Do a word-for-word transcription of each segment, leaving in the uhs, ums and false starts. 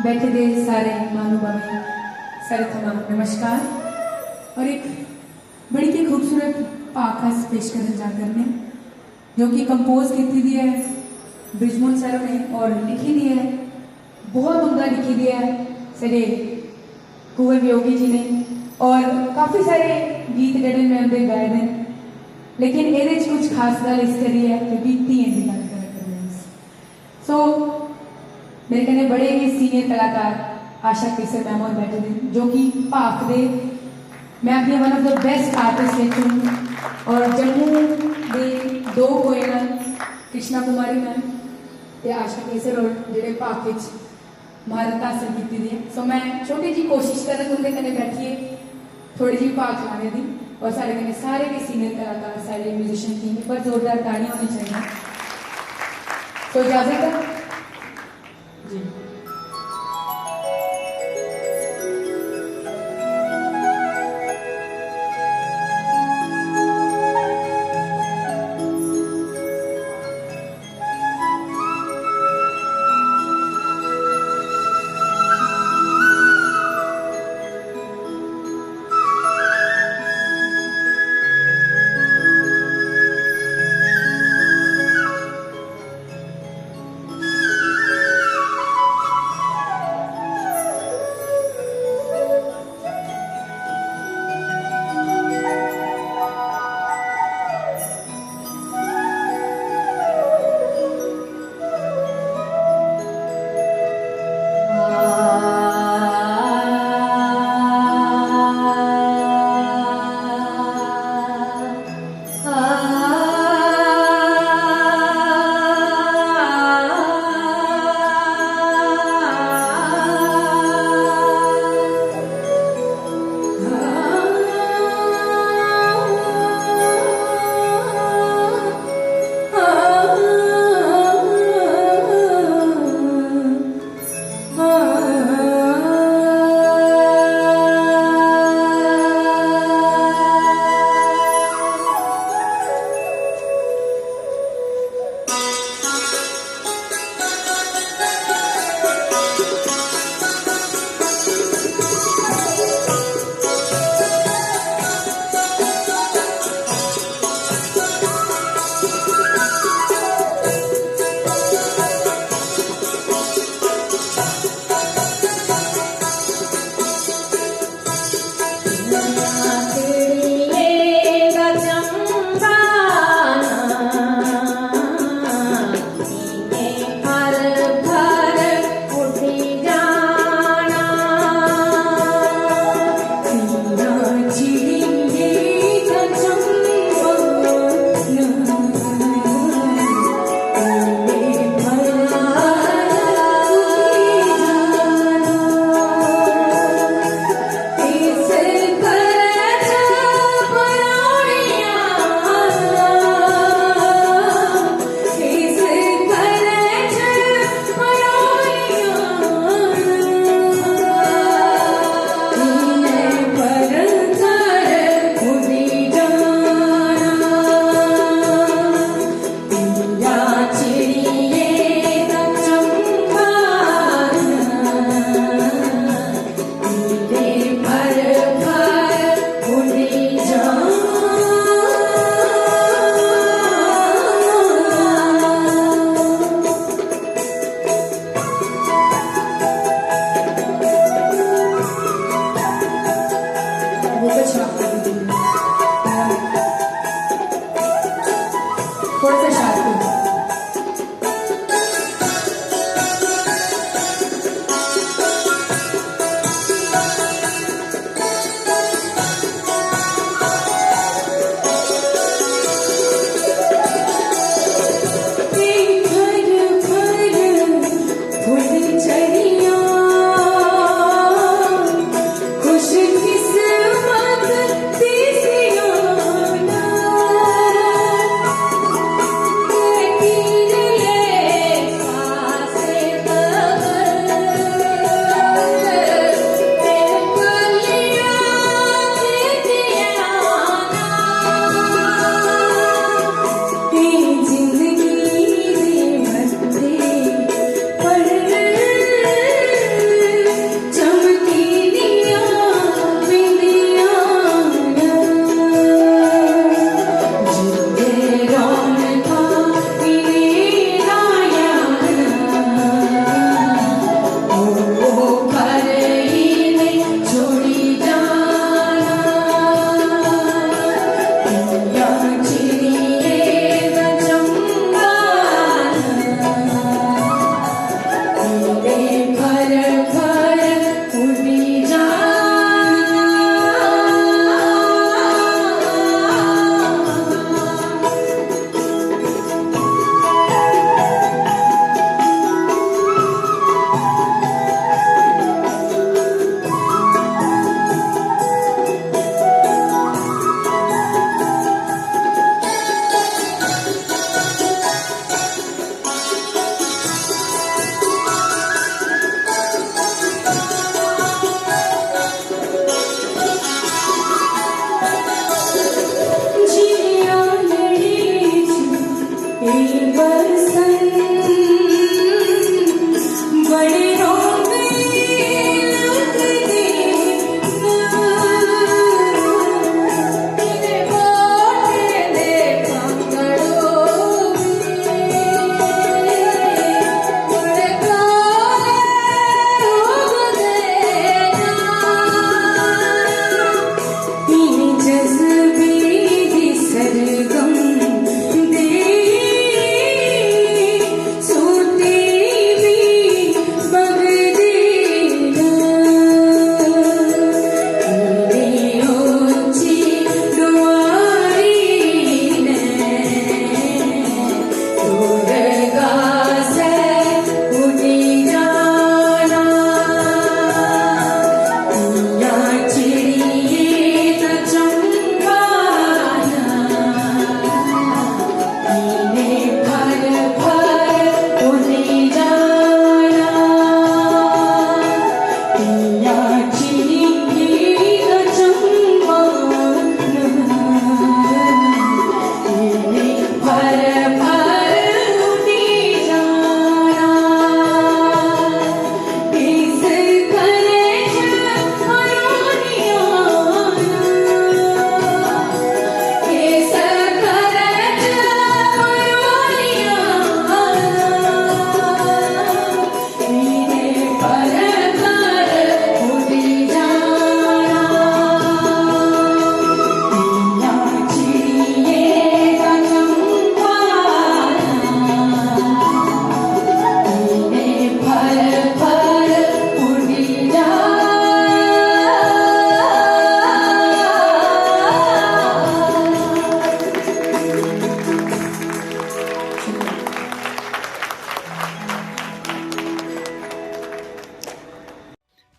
बैठे दे सारे महानुभावें सारे थमां नमस्कार। और एक बड़ी गै खूबसूरत भाख अस पेश करन जा करने, जो कि कंपोज कीती दी ऐ बृजमोहन सर होरें और लिखी दी ऐ, बहुत उम्दा लिखी दी ऐ साढ़े कुंवर वियोगी जी ने। और काफ़ी सारे गीत जेह्ड़े में उं'दे गाए दे न, लेकिन एह्दे च कुछ खास गल्ल इस करियै ऐ क्योंकि धियें दी गल्ल करा करने आं अस। सो मेरे कन्नै बड़े गै सीनियर कलाकार आशा केसर मैम होर बैठे दे न, जो कि भाख दे, मैं आखनी, one of the best artist इच हूँ। और जम्मू दे दो कोयल न, कृष्णा कुमारी मैम ते आशा केसर होर, जेह्ड़े भाख इच महारत हासल कीती दी ऐ। सो मैं छोटी जी कोशिश करङ उं'दे कन्नै बैठियै थोड़ी जी भाख लाने दी। और साढ़े कन्नै सारे गै सीनियर कलाकार, सारे म्यूजिशियन टीम, पर जोरदार ताड़ियां होनी चाहिए। सो इजाजत है जी।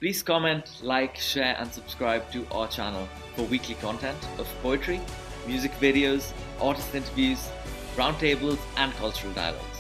Please comment, like, share, and subscribe to our channel for weekly content of poetry, music videos, artist interviews, roundtables, and cultural dialogues.